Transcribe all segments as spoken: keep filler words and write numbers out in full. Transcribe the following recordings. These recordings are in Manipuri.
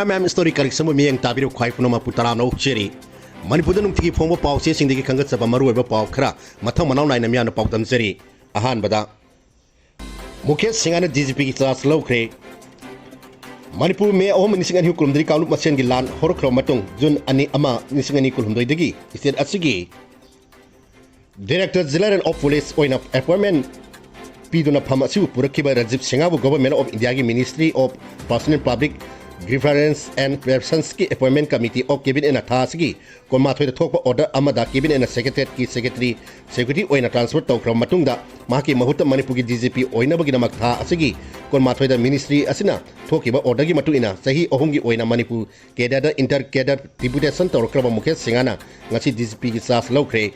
ꯃꯌꯥꯝ ꯁ꯭ꯇꯣꯔꯤ ꯀꯔꯦꯛꯁꯟꯕꯨ ꯃꯤꯠꯌꯦꯡ ꯇꯥꯕꯤꯔꯤꯕ ꯈ꯭ꯋꯥꯏ ꯄꯨꯝꯅꯃꯛꯄꯨ ꯇꯔꯥꯝꯅ ꯑꯣꯛꯆꯔꯤ꯫ ꯃꯅꯤꯄꯨꯔꯗ ꯅꯨꯡꯇꯤꯒꯤ ꯐꯣꯡꯕ ꯄꯥꯎ ꯆꯦꯁꯤꯡꯗꯒꯤ ꯈꯟꯒꯠꯆꯕ ꯃꯔꯨꯑꯣꯏꯕ ꯄꯥꯎ ꯈꯔ ꯃꯊꯪ ꯃꯅꯥꯎ ꯅꯥꯏꯅ ꯃꯤꯌꯥꯝꯅ ꯄꯥꯎꯗꯝꯖꯔꯤ꯫ ꯑꯍꯥꯟꯕꯗ, ꯃꯨꯀꯦꯁ ꯁꯤꯡꯍꯅ ꯗꯤ ꯖꯤ ꯄꯤꯒꯤ ꯆꯥꯔꯖ ꯂꯧꯈ꯭ꯔꯦ꯫ ꯃꯅꯤꯄꯨꯔ, ꯃꯦ ꯑꯍꯨꯝ, ꯂꯤꯁꯤꯡ ꯑꯅꯤ ꯀꯨꯟꯍꯨꯝꯗꯣꯏ ꯀꯥꯡꯂꯨꯞ ꯃꯁꯦꯟꯒꯤ ꯂꯥꯟ ꯍꯧꯔꯛꯈ꯭ꯔꯕ ꯃꯇꯨꯡ, ꯖꯨꯟ ꯑꯅꯤ, ꯑꯃ, ꯂꯤꯁꯤꯡ ꯑꯅꯤ ꯀꯨꯟꯍꯨꯝꯗꯣꯏꯗꯒꯤ ꯁ꯭ꯇꯦꯠ ꯑꯁꯤꯒꯤ Director General of Police ꯑꯣꯏꯅ ꯑꯦꯄꯣꯏꯟꯃꯦꯟ ꯄꯤꯗꯨꯅ ꯐꯝ ꯑꯁꯤꯕꯨ ꯄꯨꯔꯛꯈꯤꯕ Rajiv ꯁꯤꯡꯍꯕꯨ Government of Indiaꯒꯤ Ministry of Personnel, Public Grievances and Grievances ꯀꯤ Appointment Committee of Cabinetꯅ ꯊꯥ ꯑꯁꯤꯒꯤ ꯀꯨꯟꯃꯥꯊꯣꯏꯗ ꯊꯣꯛꯄ order ꯑꯃꯗ Cabinetꯅ Secretariatꯀꯤ Secretary, Secretary ꯑꯣꯏꯅ transfer ꯇꯧꯈ꯭ꯔꯕ ꯃꯇꯨꯡꯗ, ꯃꯍꯥꯛꯀꯤ ꯃꯍꯨꯠꯇ ꯃꯅꯤꯄꯨꯔꯒꯤ D G P ꯑꯣꯏꯅꯕꯒꯤꯗꯃꯛ ꯊꯥ ꯑꯁꯤꯒꯤ ꯀꯨꯟꯃꯥꯊꯣꯏꯗ ministry ꯑꯁꯤꯅ ꯊꯣꯛꯈꯤꯕ orderꯒꯤ ꯃꯇꯨꯡ ꯏꯟꯅ ꯆꯍꯤ ꯑꯍꯨꯝꯒꯤ ꯑꯣꯏꯅ ꯃꯅꯤꯄꯨꯔ caderꯗ inter cadre deputation ꯇꯧꯔꯛꯈ꯭ꯔꯕ ꯃꯨꯀꯦꯁ ꯁꯤꯡꯍꯅ ꯉꯁꯤ D G Pꯒꯤ charge ꯂꯧꯈ꯭ꯔꯦ꯫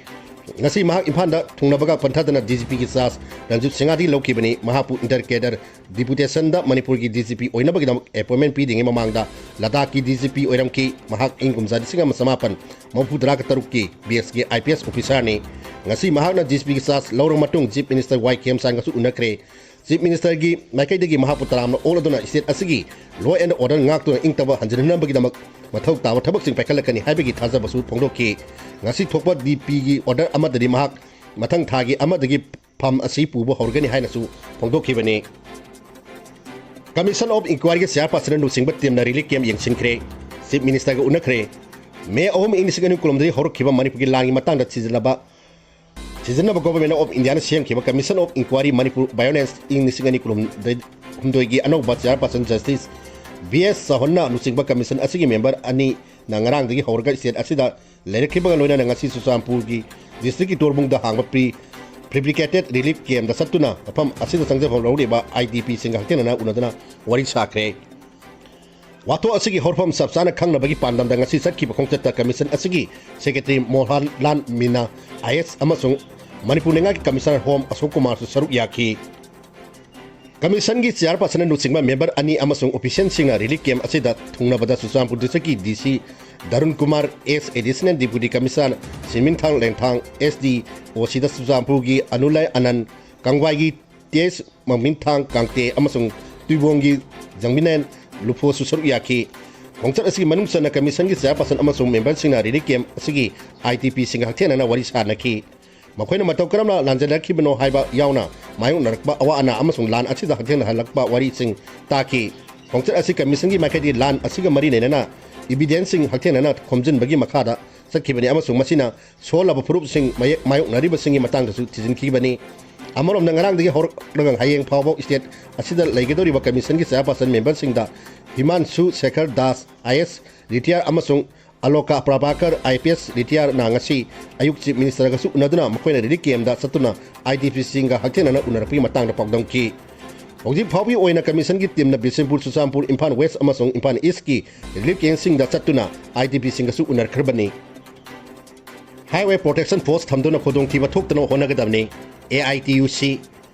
ꯉꯁꯤ ꯃꯍꯥꯛ ꯏꯝꯐꯥꯜꯗ ꯊꯨꯡꯅꯕꯒ ꯄꯟꯊꯗꯅ D G Pꯒꯤ charge ꯔꯟꯖꯤꯠ ꯁꯤꯡꯍꯗꯒꯤ ꯂꯧꯈꯤꯕꯅꯤ꯫ ꯃꯍꯥꯛꯄꯨ inter cadre deputationꯗ ꯃꯅꯤꯄꯨꯔꯒꯤ D G P ꯑꯣꯏꯅꯕꯒꯤꯗꯃꯛ appointment ꯄꯤꯗ꯭ꯔꯤꯉꯩ ꯃꯃꯥꯡꯗ ꯂꯗꯥꯈꯀꯤ D G P ꯑꯣꯏꯔꯝꯈꯤ꯫ ꯃꯍꯥꯛ ꯏꯪ ꯀꯨꯝꯖꯥ ꯂꯤꯁꯤꯡ ꯑꯃ ꯆꯃꯥꯄꯟ ꯃꯔꯤꯐꯨ ꯇꯔꯥꯒ ꯇꯔꯨꯛꯀꯤ batchꯀꯤ I P S officerꯅꯤ꯫ ꯉꯁꯤ ꯃꯍꯥꯛꯅ D G Pꯒꯤ charge ꯂꯧꯔꯕ ꯃꯇꯨꯡ Chief Minister ꯋꯥꯏ ꯈꯦꯝꯆꯥꯟꯒꯁꯨ ꯎꯅꯈ꯭ꯔꯦ꯫ Chief Ministerꯒꯤ ꯃꯥꯏꯀꯩꯗꯒꯤ ꯃꯍꯥꯛꯄꯨ ꯇꯔꯥꯝꯅ ꯑꯣꯛꯂꯗꯨꯅ state ꯑꯁꯤꯒꯤ law and order ꯉꯥꯛꯇꯨꯅ ꯏꯪꯇꯞꯄ ꯍꯟꯖꯤꯟꯍꯟꯅꯕꯒꯤꯗꯃꯛ ꯃꯊꯧ ꯇꯥꯕ ꯊꯕꯛꯁꯤꯡ ꯄꯥꯏꯈꯠꯂꯛꯀꯅꯤ ꯍꯥꯏꯕꯒꯤ ꯊꯥꯖꯕꯁꯨ ꯐꯣꯡꯗꯣꯛꯈꯤ꯫ ꯉꯁꯤ ꯊꯣꯛꯄ D Pꯒꯤ order ꯑꯃꯗꯗꯤ ꯃꯍꯥꯛ ꯃꯊꯪ ꯊꯥꯒꯤ ꯑꯃꯗꯒꯤ ꯐꯝ ꯑꯁꯤ ꯄꯨꯕ ꯍꯧꯔꯒꯅꯤ ꯍꯥꯏꯅꯁꯨ ꯐꯣꯡꯗꯣꯛꯈꯤꯕꯅꯤ꯫ Commission of Inquiryꯒꯤ chairpersonꯅ ꯂꯨꯆꯤꯡꯕ teamꯅ relief camp ꯌꯦꯡꯁꯤꯟꯈ꯭ꯔꯦ꯫ Chief Ministerꯒ ꯎꯅꯈ꯭ꯔꯦ꯫ ꯃꯦ ꯑꯍꯨꯝ, ꯏꯪ ꯂꯤꯁꯤꯡ ꯑꯅꯤ ꯀꯨꯟꯍꯨꯝꯗꯣꯏ ꯍꯧꯔꯛꯈꯤꯕ ꯃꯅꯤꯄꯨꯔꯒꯤ ꯂꯥꯟꯒꯤ ꯃꯇꯥꯡꯗ ꯊꯤꯖꯤꯜꯂꯕ ꯊꯤꯖꯤꯟꯅꯕ Government of Indiaꯅ ꯁꯦꯝꯈꯤꯕ Commission of Inquiry Manipur Violence ꯏꯪ ꯂꯤꯁꯤꯡ ꯑꯅꯤ ꯀꯨꯟꯍꯨꯝꯗꯣꯏꯒꯤ ꯑꯅꯧꯕ chairperson Justice ꯕꯤ ꯑꯦꯁ ꯆꯥꯎꯍꯟꯅ ꯂꯨꯆꯤꯡꯕ commission ꯑꯁꯤꯒꯤ member ꯑꯅꯤꯅ ꯉꯔꯥꯡꯗꯒꯤ ꯍꯧꯔꯒ state ꯑꯁꯤꯗ ꯂꯩꯔꯛꯈꯤꯕꯒ ꯂꯣꯏꯅꯅ ꯉꯁꯤ ꯆꯨꯔꯆꯥꯟꯄꯨꯔꯒꯤ districtꯀꯤ ꯇꯣꯔꯕꯨꯡꯗ ꯍꯥꯡꯕ pre fabricated relief campꯇ ꯆꯠꯇꯨꯅ ꯃꯐꯝ ꯑꯁꯤꯗ ꯆꯪꯖꯐꯝ ꯂꯧꯔꯤꯕ I D Pꯁꯤꯡꯒ ꯍꯛꯊꯦꯡꯅꯅ ꯎꯅꯗꯨꯅ ꯋꯥꯔꯤ ꯁꯥꯈ꯭ꯔꯦ꯫ ꯋꯥꯊꯣꯛ ꯑꯁꯤꯒꯤ ꯍꯧꯔꯛꯐꯝ ꯆꯞ ꯆꯥꯅ ꯈꯪꯅꯕꯒꯤ ꯄꯥꯟꯗꯝꯗ ꯉꯁꯤ ꯆꯠꯈꯤꯕ ꯈꯣꯡꯆꯠꯇ commission ꯑꯁꯤꯒꯤ secretary Mohanlal Meena I A S ꯑꯃꯁꯨꯡ ꯃꯅꯤꯄꯨꯔ ꯂꯩꯉꯥꯛꯀꯤ commissioner home ꯑꯁꯣꯛ ꯀꯨꯃꯥꯔꯁꯨ ꯁꯔꯨꯛ ꯌꯥꯈꯤ꯫ Commissionꯒꯤ chairpersonꯅ ꯂꯨꯆꯤꯡꯕ member ꯑꯅꯤ ꯑꯃꯁꯨꯡ officialꯁꯤꯡꯅ relief camp ꯑꯁꯤꯗ ꯊꯨꯡꯅꯕꯗ Churachandpur districtꯀꯤ D C ꯙꯔꯨꯟ Kumar, S Additional Deputy Commissioner ꯁꯤꯟꯃꯤꯟꯊꯥꯡ ꯂꯦꯡꯊꯥꯡ, S D O ꯁꯤꯗ ꯆꯨꯔꯆꯥꯟꯄꯨꯔꯒꯤ ꯑꯅꯨꯂꯥꯏ ꯑꯅꯟ, ꯀꯪꯋꯥꯏꯒꯤ ꯇꯦꯁ ꯃꯃꯤꯟꯊꯥꯡ ꯀꯥꯡꯇꯦ ꯑꯃꯁꯨꯡ ꯇꯨꯏꯕꯣꯡꯒꯤ ꯖꯪꯃꯤꯅꯦꯟ ꯂꯨꯐꯣꯁꯨ ꯁꯔꯨꯛ ꯌꯥꯈꯤ꯫ ꯈꯣꯡꯆꯠ ꯑꯁꯤꯒꯤ ꯃꯅꯨꯡ ꯆꯟꯅ ꯀꯃꯤꯁꯟꯒꯤ ꯆꯦꯌꯔꯄꯥꯔꯁꯟ ꯑꯃꯁꯨꯡ ꯃꯦꯝꯕꯔꯁꯤꯡꯅ ꯔꯤꯂꯤꯐ ꯀꯦꯝꯞ ꯑꯁꯤꯒꯤ ꯑꯥꯏ ꯇꯤ ꯄꯤꯁꯤꯡꯒ ꯍꯛꯊꯦꯡꯅꯅ ꯋꯥꯔꯤ ꯁꯥꯅꯈꯤ꯫ ꯃꯈꯣꯏꯅ ꯃꯇꯧ ꯀꯔꯝꯅ ꯂꯥꯟꯖꯦꯟꯅꯈꯤꯕꯅꯣ ꯍꯥꯏꯕ ꯌꯥꯎꯅ ꯃꯥꯌꯣꯛꯅꯔꯛꯄ ꯑꯋꯥ ꯑꯅꯥ ꯑꯃꯁꯨꯡ ꯂꯥꯟ ꯑꯁꯤꯗ ꯍꯛꯊꯦꯡꯅꯍꯜꯂꯛꯄ ꯋꯥꯔꯤꯁꯤꯡ ꯇꯥꯈꯤ꯫ ꯈꯣꯡꯆꯠ ꯑꯁꯤ ꯀꯃꯤꯁꯟꯒꯤ ꯃꯥꯏꯀꯩꯗꯒꯤ ꯂꯥꯟ ꯑꯁꯤꯒ ꯃꯔꯤ ꯂꯩꯅꯅ ꯏꯕꯤꯗꯦꯟꯁꯁꯤꯡ ꯍꯛꯊꯦꯡꯅꯅ ꯈꯣꯝꯖꯤꯟꯕꯒꯤ ꯃꯈꯥꯗ ꯆꯠꯈꯤꯕꯅꯤ ꯑꯃꯁꯨꯡ ꯃꯁꯤꯅ ꯁꯣꯜꯂꯕ ꯐꯨꯔꯨꯞꯁꯤꯡ ꯃꯌꯦꯛ ꯃꯥꯌꯣꯛꯅꯔꯤꯕꯁꯤꯡꯒꯤ ꯃꯇꯥꯡꯗꯁꯨ ꯊꯤꯖꯤꯟꯈꯤꯕꯅꯤ꯫ ꯑꯃꯔꯣꯝꯗ ꯉꯔꯥꯡꯗꯒꯤ ꯍꯧꯔꯛꯂꯒ ꯍꯌꯦꯡ ꯐꯥꯎꯕ ꯁ꯭ꯇꯦꯠ ꯑꯁꯤꯗ ꯂꯩꯒꯗꯧꯔꯤꯕ ꯀꯃꯤꯁꯟꯒꯤ ꯆꯦꯌꯔꯄꯥꯔꯁꯟ ꯃꯦꯝꯕꯔꯁꯤꯡꯗ ꯍꯤꯃꯥꯟꯁꯨ ꯁꯦꯈꯔ ꯗꯥꯁ, ꯑꯥꯏ ꯑꯦꯁ ꯔꯤꯇꯤꯌꯥꯔ ꯑꯃꯁꯨꯡ ꯑꯂꯣꯀꯥ ꯄ꯭ꯔꯚꯥꯀꯔ, ꯑꯥꯏ ꯄꯤ ꯑꯦꯁ ꯔꯤꯇꯤꯌꯥꯔꯅ ꯉꯁꯤ ꯑꯌꯨꯛ ꯆꯤꯐ ꯃꯤꯅꯤꯁꯇꯔꯒꯁꯨ ꯎꯅꯗꯨꯅ ꯃꯈꯣꯏꯅ ꯔꯤꯂꯤꯐ ꯀꯦꯝꯞꯇ ꯆꯠꯇꯨꯅ ꯑꯥꯏ ꯇꯤ ꯄꯤꯁꯤꯡꯒ ꯍꯛꯊꯦꯡꯅꯅ ꯎꯅꯔꯛꯄꯒꯤ ꯃꯇꯥꯡꯗ ꯄꯥꯎꯗꯝꯈꯤ꯫ ꯍꯧꯖꯤꯛ ꯐꯥꯎꯕꯒꯤ ꯑꯣꯏꯅ ꯀꯃꯤꯁꯟꯒꯤ ꯇꯤꯝꯅ ꯕꯤꯁꯦꯝꯄꯨꯔ, ꯆꯨꯔꯆꯥꯟꯄꯨꯔ, ꯏꯝꯐꯥꯜ ꯋꯦꯁ ꯑꯃꯁꯨꯡ ꯏꯝꯐꯥꯜ ꯏꯁꯀꯤ ꯔꯤꯂꯤꯐ ꯀꯦꯝꯞꯁꯤꯡꯗ ꯆꯠꯇꯨꯅ ꯑꯥꯏ ꯇꯤ ꯄꯤꯁꯤꯡꯒꯁꯨ ꯎꯅꯔꯛꯈ꯭ꯔꯕꯅꯤ꯫ ꯍꯥꯏꯋꯦ ꯄ꯭ꯔꯣꯇꯦꯛꯁꯟ ꯐꯣꯔꯁ ꯊꯝꯗꯨꯅ ꯈꯨꯗꯣꯡꯊꯤꯕ ꯊꯣꯛꯇꯅꯕ ꯍꯣꯠꯅꯒꯗꯕꯅꯤ꯫ ꯑꯦ ꯑꯥꯏ ꯇꯤ ꯌꯨ ꯁꯤ꯫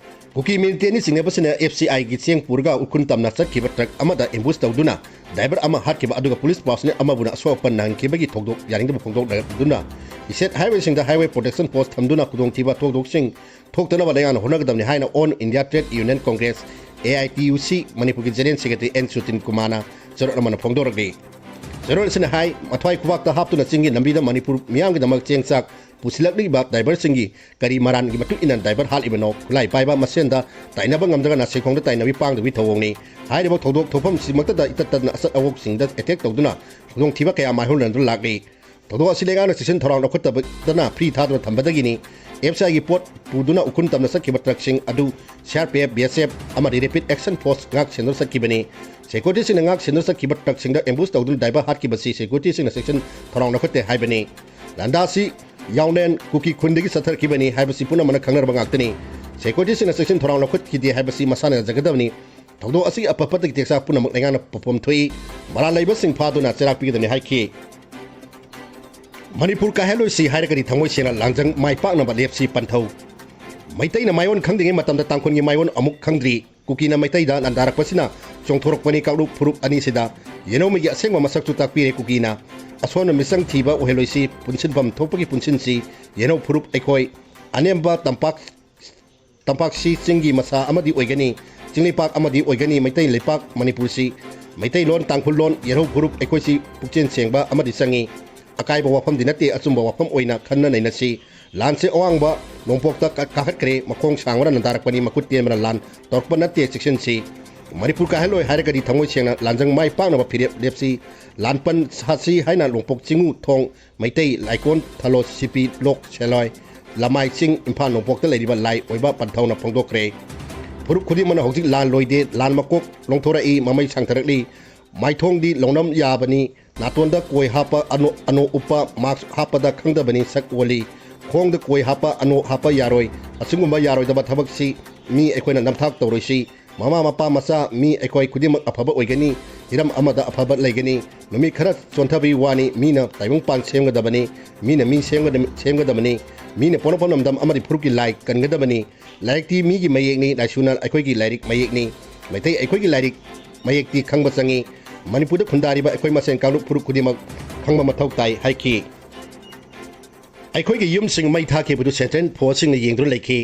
ꯀꯨꯀꯤ ꯃꯤꯂꯤꯇꯦꯟꯅ ꯆꯤꯡꯅꯕꯁꯤꯡꯅ ꯑꯦꯐ ꯁꯤ ꯑꯥꯏꯒꯤ ꯆꯦꯡ ꯄꯨꯔꯒ ꯎꯈ꯭ꯔꯨꯜ ꯇꯝꯅ ꯆꯠꯈꯤꯕ ꯇ꯭ꯔꯛ ꯑꯃꯗ ꯑꯦꯝꯕꯨꯁ ꯇꯧꯗꯨꯅ ꯗ꯭ꯔꯥꯏꯚꯔ ꯑꯃ ꯍꯥꯠꯈꯤꯕ ꯑꯗꯨꯒ ꯄꯨꯂꯤꯁ ꯄꯥꯔꯁꯣꯅꯦꯜ ꯑꯃꯕꯨꯅ ꯑꯁꯣꯛ ꯑꯄꯟ ꯅꯪꯍꯟꯈꯤꯕꯒꯤ ꯊꯧꯗꯣꯛ ꯌꯥꯅꯤꯡꯗꯕ ꯐꯣꯡꯗꯣꯛꯅꯗꯨꯅ ꯏꯁꯇꯦꯠ ꯍꯥꯏꯋꯦꯁꯤꯡꯗ ꯍꯥꯏꯋꯦ ꯄ꯭ꯔꯣꯇꯦꯛꯁꯟ ꯐꯣꯔꯁ ꯊꯝꯗꯨꯅ ꯈꯨꯗꯣꯡꯊꯤꯕ ꯊꯧꯗꯣꯛꯁꯤꯡ ꯊꯣꯛꯇꯅꯕ ꯂꯩꯉꯥꯛꯅ ꯍꯣꯠꯅꯒꯗꯕꯅꯤ ꯍꯥꯏꯅ all India trade union congress, A I T U C, ꯃꯅꯤꯄꯨꯔꯒꯤ ꯖꯦꯅꯔꯦꯜ ꯁꯦꯀ꯭ꯔꯦꯇꯔꯤ ꯑꯦꯟ ꯁꯨꯇꯤꯟ ꯀꯨꯃꯥꯔꯅ ꯆꯦꯔꯣꯜ ꯑꯃꯅ ꯐꯣꯡꯗꯣꯔꯛꯂꯤ꯫ ꯆꯦꯔꯣꯜ ꯑꯁꯤꯅ ꯍꯥꯏ, ꯃꯊ꯭ꯋꯥꯏ ꯈꯨꯕꯥꯛꯇ ꯍꯥꯞꯇꯨꯅ ꯆꯤꯡꯒꯤ ꯂꯝꯕꯤꯗ ꯃꯅꯤꯄꯨꯔ ꯃꯤꯌꯥꯝꯒꯤꯗꯃꯛ ꯆꯦꯡ ꯆꯥꯛ ꯄꯨꯁꯤꯜꯂꯛꯂꯤꯕ ꯗ꯭ꯔꯥꯏꯚꯔꯁꯤꯡꯒꯤ ꯀꯔꯤ ꯃꯔꯥꯟꯒꯤ ꯃꯇꯨꯡ ꯏꯟꯅ ꯗ꯭ꯔꯥꯏꯚꯔ ꯍꯥꯠꯂꯤꯕꯅꯣ? ꯈꯨꯠꯂꯥꯏ ꯄꯥꯏꯕ ꯃꯁꯦꯟꯗ ꯇꯥꯏꯅꯕ ꯉꯝꯗ꯭ꯔꯒꯅ ꯁꯦꯟꯈꯣꯡꯗ ꯇꯥꯏꯅꯕꯤ ꯄꯥꯡꯗꯕꯤ ꯊꯧꯑꯣꯡꯅꯤ꯫ ꯍꯥꯏꯔꯤꯕ ꯊꯧꯗꯣꯛ ꯊꯣꯛꯐꯝꯁꯤꯃꯛꯇꯗ ꯏꯇꯠ ꯇꯠꯇꯅ ꯑꯆꯠ ꯑꯋꯣꯛꯁꯤꯡꯗ ꯑꯦꯇꯦꯛ ꯇꯧꯗꯨꯅ ꯈꯨꯗꯣꯡꯊꯤꯕ ꯀꯌꯥ ꯃꯥꯏꯌꯣꯛꯅꯗꯨꯅ ꯂꯥꯛꯂꯤ꯫ ꯊꯧꯗꯣꯛ ꯑꯁꯤ ꯂꯩꯉꯥꯛꯅ ꯆꯦꯛꯁꯤꯟ ꯊꯧꯔꯥꯡ ꯂꯧꯈꯠꯇꯕꯅ ꯐ꯭ꯔꯤ ꯊꯥꯗꯨꯅ ꯊꯝꯕꯗꯒꯤꯅꯤ꯫ ꯑꯦꯐ ꯁꯤ ꯑꯥꯏꯒꯤ ꯄꯣꯠ ꯄꯨꯗꯨꯅ ꯎꯈ꯭ꯔꯨꯜ ꯇꯝꯅ ꯆꯠꯈꯤꯕ ꯇ꯭ꯔꯛꯁꯤꯡ ꯑꯗꯨ C R P F, B S F ꯑꯃꯗꯤ ꯔꯦꯄꯤꯗ ꯑꯦꯛꯁꯟ ꯐꯣꯔꯁ ꯉꯥꯛ ꯁꯦꯟꯗꯨꯅ ꯆꯠꯈꯤꯕꯅꯤ꯫ ꯁꯦꯀ꯭ꯌꯨꯔꯤꯇꯤꯁꯤꯡꯅ ꯉꯥꯛ ꯁꯦꯟꯗꯨꯅ ꯆꯠꯈꯤꯕ ꯇ꯭ꯔꯛꯁꯤꯡꯗ ꯑꯦꯝꯕꯨꯁ ꯇꯧꯗꯨꯅ ꯗ꯭ꯔꯥꯏꯚꯔ ꯍꯥꯠꯈꯤꯕꯁꯤ ꯁꯦꯀ꯭ꯌꯨꯔꯤꯇꯤꯁꯤꯡꯅ ꯆꯦꯛꯁꯤꯟ ꯊꯧꯔꯥꯡ ꯂꯧꯈꯠꯇꯦ ꯍꯥꯏꯕꯅꯤ꯫ ꯂꯥꯟꯗꯥꯁꯤ ꯌꯥꯎꯅꯦꯟ ꯀꯨꯀꯤ ꯈꯨꯟꯗꯒꯤ ꯆꯠꯊꯔꯛꯈꯤꯕꯅꯤ ꯍꯥꯏꯕꯁꯤ ꯄꯨꯝꯅꯃꯛꯅ ꯈꯪꯅꯔꯕ ꯉꯥꯛꯇꯅꯤ꯫ ꯁꯦꯀ꯭ꯌꯨꯔꯤꯇꯤꯁꯤꯡꯅ ꯆꯦꯛꯁꯤꯟ ꯊꯧꯔꯥꯡ ꯂꯧꯈꯠꯈꯤꯗꯦ ꯍꯥꯏꯕꯁꯤ ꯃꯁꯥꯟꯅꯖꯒꯗꯕꯅꯤ꯫ ꯊꯧꯗꯣꯛ ꯑꯁꯤꯒꯤ ꯑꯐ ꯐꯠꯇꯒꯤ ꯇꯦꯛꯆꯥꯛ ꯄꯨꯝꯅꯃꯛ ꯂꯩꯉꯥꯛꯅ ꯄꯣꯠꯐꯝ ꯊꯣꯛꯏ꯫ ꯃꯔꯥꯜ ꯂꯩꯕꯁꯤꯡ ꯐꯥꯗꯨꯅ ꯆꯩꯔꯥꯛ ꯄꯤꯒꯗꯕꯅꯤ ꯍꯥꯏꯈꯤ꯫ ꯃꯅꯤꯄꯨꯔ ꯀꯥꯏꯍꯜꯂꯣꯏꯁꯤ ꯍꯥꯏꯔꯒꯗꯤ ꯊꯃꯣꯏ ꯁꯦꯡꯅ ꯂꯥꯡꯖꯪ ꯃꯥꯏ ꯄꯥꯛꯅꯕ ꯂꯦꯞꯁꯤ ꯄꯟꯊꯧ꯫ ꯃꯩꯇꯩꯅ ꯃꯥꯏꯑꯣꯟ ꯈꯪꯗ꯭ꯔꯤꯉꯩ ꯃꯇꯝꯗ ꯇꯥꯡꯈꯨꯜꯒꯤ ꯃꯥꯏꯑꯣꯟ ꯑꯃꯨꯛ ꯈꯪꯗ꯭ꯔꯤ꯫ ꯀꯨꯀꯤꯅ ꯃꯩꯇꯩꯗ ꯂꯥꯟꯗꯥꯔꯛꯄꯁꯤꯅ ꯆꯣꯡꯊꯣꯔꯛꯄꯅꯤ ꯀꯥꯡꯂꯨꯞ ꯐꯨꯔꯨꯞ ꯑꯅꯤꯁꯤꯗ꯫ ꯌꯦꯅꯧꯃꯤꯒꯤ ꯑꯁꯦꯡꯕ ꯃꯁꯛꯁꯨ ꯇꯥꯛꯄꯤꯔꯦ ꯀꯨꯀꯤꯅ꯫ ꯑꯁꯣꯟꯕ ꯃꯤꯆꯪ ꯊꯤꯕ ꯑꯣꯏꯍꯜꯂꯣꯏꯁꯤ, ꯄꯨꯟꯁꯤꯟꯐꯝ ꯊꯣꯛꯄꯒꯤ ꯄꯨꯟꯁꯤꯟꯁꯤ꯫ ꯌꯦꯅꯧ ꯐꯨꯔꯨꯞ ꯑꯩꯈꯣꯏ꯫ ꯑꯅꯦꯝꯕ ꯇꯝꯄꯥꯛ, ꯇꯝꯄꯥꯛꯁꯤ ꯆꯤꯡꯒꯤ ꯃꯁꯥ ꯑꯃꯗꯤ ꯑꯣꯏꯒꯅꯤ, ꯆꯤꯡꯂꯩꯄꯥꯛ ꯑꯃꯗꯤ ꯑꯣꯏꯒꯅꯤ꯫ ꯃꯩꯇꯩ ꯂꯩꯄꯥꯛ ꯃꯅꯤꯄꯨꯔꯁꯤ ꯃꯩꯇꯩꯂꯣꯟ, ꯇꯥꯡꯈꯨꯜ ꯂꯣꯟ, ꯌꯦꯔꯧ ꯐꯨꯔꯨꯞ ꯑꯩꯈꯣꯏꯁꯤ ꯄꯨꯛꯆꯦꯜ ꯁꯦꯡꯕ ꯑꯃꯗꯤ ꯆꯪꯏ꯫ ꯑꯀꯥꯏꯕ ꯋꯥꯐꯝꯗꯤ ꯅꯠꯇꯦ, ꯑꯆꯨꯝꯕ ꯋꯥꯐꯝ ꯑꯣꯏꯅ ꯈꯟꯅ ꯅꯩꯅꯁꯤ꯫ ꯂꯥꯟꯁꯦ ꯑꯋꯥꯡꯕ ꯅꯣꯡꯄꯣꯛꯇ ꯀꯥ-, ꯀꯥꯈꯠꯈ꯭ꯔꯦ, ꯃꯈꯣꯡ ꯁꯥꯡꯕꯅ ꯂꯥꯟꯗꯥꯔꯛꯄꯅꯤ, ꯃꯈꯨꯠ ꯇꯦꯟꯕꯅ ꯂꯥꯟ ꯇꯧꯔꯛꯄ ꯅꯠꯇꯦ, ꯆꯦꯛꯁꯤꯟꯁꯤ꯫ ꯃꯅꯤꯄꯨꯔ ꯀꯥꯏꯍꯜꯂꯣꯏ ꯍꯥꯏꯔꯒꯗꯤ ꯊꯃꯣꯏ ꯁꯦꯡꯅ ꯂꯥꯟꯖꯪ ꯃꯥꯏ ꯄꯥꯛꯅꯕ ꯐꯤꯔꯦꯞ ꯂꯦꯞꯁꯤ꯫ ꯂꯥꯟꯄꯟ ꯁꯥꯁꯤ ꯍꯥꯏꯅ ꯅꯣꯡꯄꯣꯛ ꯆꯤꯡꯉꯨ ꯊꯣꯡ ꯃꯩꯇꯩ ꯂꯥꯏꯀꯣꯟ ꯊꯥꯂꯣ ꯁꯤꯄꯤ ꯂꯣꯛ ꯁꯦꯂꯣꯏ ꯂꯃꯥꯏ ꯆꯤꯡ ꯏꯝꯐꯥꯜ ꯅꯣꯡꯄꯣꯛꯇ ꯂꯩꯔꯤꯕ ꯂꯥꯏ ꯑꯣꯏꯕ ꯄꯟꯊꯧꯅ ꯐꯣꯡꯗꯣꯛꯈ꯭ꯔꯦ꯫ ꯐꯨꯔꯨꯞ ꯈꯨꯗꯤꯡꯃꯛꯅ ꯍꯧꯖꯤꯛ ꯂꯥꯟ ꯂꯣꯏꯗꯦ, ꯂꯥꯟ ꯃꯀꯣꯛ ꯂꯣꯡꯊꯣꯔꯛꯏ, ꯃꯃꯩ ꯁꯥꯡꯊꯔꯛꯂꯤ꯫ ꯃꯥꯏꯊꯣꯡꯗꯤ ꯂꯧꯅꯝ ꯌꯥꯕꯅꯤ, ꯅꯥꯇꯣꯟꯗ ꯀꯣꯏ ꯍꯥꯞꯄ, ꯑꯅꯣ-, ꯑꯅꯣ ꯎꯞꯄ, ꯃꯥꯛꯁ ꯍꯥꯞꯄꯗ ꯈꯪꯗꯕꯅꯤ ꯁꯛ ꯑꯣꯜꯂꯤ꯫ ꯈꯣꯡꯗ ꯀꯣꯏ ꯍꯥꯞꯄ, ꯑꯅꯣ ꯍꯥꯞꯄ ꯌꯥꯔꯣꯏ꯫ ꯑꯁꯤꯒꯨꯝꯕ ꯌꯥꯔꯣꯏꯗꯕ ꯊꯕꯛꯁꯤ ꯃꯤ ꯑꯩꯈꯣꯏꯅ ꯅꯝꯊꯥꯛ ꯇꯧꯔꯣꯏꯁꯤ꯫ ꯃꯃꯥ ꯃꯄꯥ ꯃꯆꯥ ꯃꯤ ꯑꯩꯈꯣꯏ ꯈꯨꯗꯤꯡꯃꯛ ꯑꯐꯕ ꯑꯣꯏꯒꯅꯤ꯫ ꯍꯤꯔꯝ ꯑꯃꯗ ꯑꯐꯕ ꯂꯩꯒꯅꯤ꯫ ꯅꯨꯃꯤꯠ ꯈꯔ ꯆꯣꯟꯊꯕꯒꯤ ꯋꯥꯅꯤ꯫ ꯃꯤꯅ ꯇꯥꯏꯕꯪꯄꯥꯟ ꯁꯦꯝꯒꯗꯕꯅꯤ꯫ ꯃꯤꯅ ꯃꯤ ꯁꯦꯝꯒꯗ-, ꯁꯦꯝꯒꯗꯕꯅꯤ꯫ ꯃꯤꯅ ꯄꯣꯛꯅꯐꯝ ꯂꯝꯗꯝ ꯑꯃꯗꯤ ꯐꯨꯔꯨꯞꯀꯤ ꯂꯥꯏ ꯀꯟꯒꯗꯕꯅꯤ꯫ ꯂꯥꯏꯔꯤꯛꯇꯤ ꯃꯤꯒꯤ ꯃꯌꯦꯛꯅꯤ, ꯂꯥꯏꯁꯨꯅ ꯑꯩꯈꯣꯏꯒꯤ ꯂꯥꯏꯔꯤꯛ ꯃꯌꯦꯛꯅꯤ꯫ ꯃꯩꯇꯩ ꯑꯩꯈꯣꯏꯒꯤ ꯂꯥꯏꯔꯤꯛ ꯃꯌꯦꯛꯇꯤ ꯈꯪꯕ ꯆꯪꯏ꯫ ꯃꯅꯤꯄꯨꯔꯗ ꯈꯨꯟꯗꯥꯔꯤꯕ ꯑꯩꯈꯣꯏ ꯃꯁꯦꯟ ꯀꯥꯡꯂꯨꯞ ꯐꯨꯔꯨꯞ ꯈꯨꯗꯤꯡꯃꯛ ꯈꯪꯕ ꯃꯊꯧ ꯇꯥꯏ ꯍꯥꯏꯈꯤ꯫ ꯑꯩꯈꯣꯏꯒꯤ ꯌꯨꯝꯁꯤꯡ ꯃꯩ ꯊꯥꯈꯤꯕꯗꯨ ꯁꯦꯟꯇ꯭ꯔꯦꯜ ꯐꯣꯔꯁꯁꯤꯡꯅ ꯌꯦꯡꯗꯨꯅ ꯂꯩꯈꯤ꯫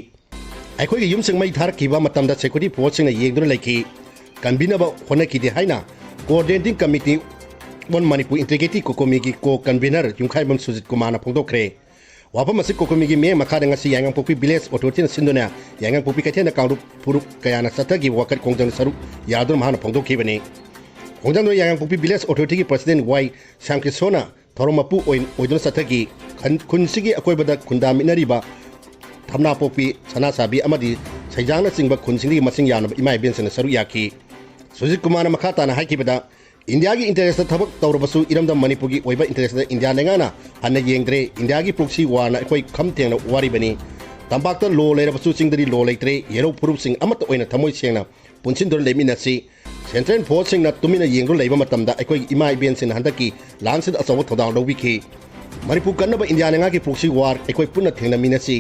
ꯑꯩꯈꯣꯏꯒꯤ ꯌꯨꯝꯁꯤꯡ ꯃꯩ ꯊꯥꯔꯛꯈꯤꯕ ꯃꯇꯝꯗ ꯁꯦꯀ꯭ꯌꯨꯔꯤꯇꯤ ꯐꯣꯔꯁꯁꯤꯡꯅ ꯌꯦꯡꯗꯨꯅ ꯂꯩꯈꯤ, ꯀꯟꯕꯤꯅꯕ ꯍꯣꯠꯅꯈꯤꯗꯦ ꯍꯥꯏꯅ Coordinating Committee on Manipur Integrity ꯀꯣꯀꯣꯃꯤꯒꯤ ꯀꯣ ꯀꯟꯚꯤꯅꯔ ꯌꯨꯝꯈꯥꯏꯕꯝ ꯁꯨꯖꯤꯠ ꯀꯨꯃꯥꯔꯅ ꯐꯣꯡꯗꯣꯛꯈ꯭ꯔꯦ꯫ ꯋꯥꯐꯝ ꯑꯁꯤ ꯀꯣꯀꯣꯃꯤꯒꯤ ꯃꯤꯠꯌꯦꯡ ꯃꯈꯥꯗ ꯉꯁꯤ ꯌꯥꯏꯉꯪꯄꯣꯛꯄꯤ ꯚꯤꯂꯦꯖ ꯑꯣꯊꯣꯔꯤꯇꯤꯅ ꯁꯤꯟꯗꯨꯅ ꯌꯥꯏꯉꯪꯄꯣꯛꯄꯤ ꯀꯩꯊꯦꯜꯗ ꯀꯥꯡꯂꯨꯞ ꯐꯨꯔꯨꯞ ꯀꯌꯥꯅ ꯆꯠꯊꯈꯤꯕ ꯋꯥꯀꯠ ꯈꯣꯡꯖꯪꯗ ꯁꯔꯨꯛ ꯌꯥꯗꯨꯅ ꯃꯍꯥꯛꯅ ꯐꯣꯡꯗꯣꯛꯈꯤꯕꯅꯤ꯫ ꯈꯣꯡꯖꯪꯗ ꯌꯥꯏꯉꯪꯄꯣꯛꯄꯤ ꯚꯤꯂꯦꯖ ꯑꯣꯊꯣꯔꯤꯇꯤꯒꯤ ꯄ꯭ꯔꯁꯤꯗꯦꯟ ꯋꯥꯏ ꯁ꯭ꯌꯥꯝꯀꯤꯁꯣꯔꯅ ꯊꯧꯔꯝ ꯃꯄꯨ ꯑꯣꯏ-, ꯑꯣꯏꯗꯨꯅ ꯆꯠꯊꯈꯤ꯫ ꯈꯟ-, ꯈꯨꯟꯁꯤꯒꯤ ꯑꯀꯣꯏꯕꯗ ꯈꯨꯟꯗꯥꯃꯤꯟꯅꯔꯤꯕ ꯊꯝꯅꯥꯄꯣꯛꯄꯤ, ꯁꯅꯥꯁꯥꯕꯤ ꯑꯃꯗꯤ ꯁꯩꯖꯥꯡꯅꯆꯤꯡꯕ ꯈꯨꯟꯁꯤꯡꯒꯤ ꯃꯁꯤꯡ ꯌꯥꯝꯂꯕ ꯏꯃꯥ ꯏꯕꯦꯟꯁꯤꯡꯅ ꯁꯔꯨꯛ ꯌꯥꯈꯤ꯫ ꯁꯨꯖꯤꯠ ꯀꯨꯃꯥꯔꯅ ꯃꯈꯥ ꯇꯥꯅ ꯍꯥꯏꯈꯤꯕꯗ, ꯏꯟꯗꯤꯌꯥꯒꯤ ꯏꯟꯇꯔꯦꯁꯇ ꯊꯕꯛ ꯇꯧꯔꯕꯁꯨ ꯏꯔꯝꯗꯝ ꯃꯅꯤꯄꯨꯔꯒꯤ ꯑꯣꯏꯕ ꯏꯟꯇꯔꯦꯁꯇ ꯏꯟꯗꯤꯌꯥ ꯂꯩꯉꯥꯛꯅ ꯍꯟꯅ ꯌꯦꯡꯗ꯭ꯔꯦ꯫ ꯏꯟꯗꯤꯌꯥꯒꯤ ꯄ꯭ꯔꯣꯛꯁꯤ ꯋꯥꯔꯅ ꯑꯩꯈꯣꯏ ꯈꯝ ꯊꯦꯡꯅ ꯋꯥꯔꯤꯕꯅꯤ꯫ ꯇꯝꯄꯥꯛꯇ ꯂꯣ ꯂꯩꯔꯕꯁꯨ ꯆꯤꯡꯗꯗꯤ ꯂꯣ ꯂꯩꯇ꯭ꯔꯦ꯫ ꯌꯦꯔꯧ ꯐꯨꯔꯨꯞꯁꯤꯡ ꯑꯃꯠꯇ ꯑꯣꯏꯅ ꯊꯃꯣꯏ ꯁꯦꯡꯅ ꯄꯨꯟꯁꯤꯟꯗꯨꯅ ꯂꯩꯃꯤꯟꯅꯁꯤ꯫ ꯁꯦꯟꯇ꯭ꯔꯦꯜ ꯐꯣꯔꯁꯁꯤꯡꯅ ꯇꯨꯃꯤꯟꯅ ꯌꯦꯡꯗꯨꯅ ꯂꯩꯕ ꯃꯇꯝꯗ ꯑꯩꯈꯣꯏꯒꯤ ꯏꯃꯥ ꯏꯕꯦꯟꯁꯤꯡꯅ ꯍꯟꯗꯛꯀꯤ ꯂꯥꯟꯁꯤꯗ ꯑꯆꯧꯕ ꯊꯧꯗꯥꯡ ꯂꯧꯕꯤꯈꯤ꯫ ꯃꯅꯤꯄꯨꯔ ꯀꯟꯅꯕ ꯏꯟꯗꯤꯌꯥ ꯂꯩꯉꯥꯛꯀꯤ ꯄ꯭ꯔꯣꯛꯁꯤ ꯋꯥꯔ ꯑꯩꯈꯣꯏ ꯄꯨꯟꯅ ꯊꯦꯡꯅꯃꯤꯟꯅꯁꯤ꯫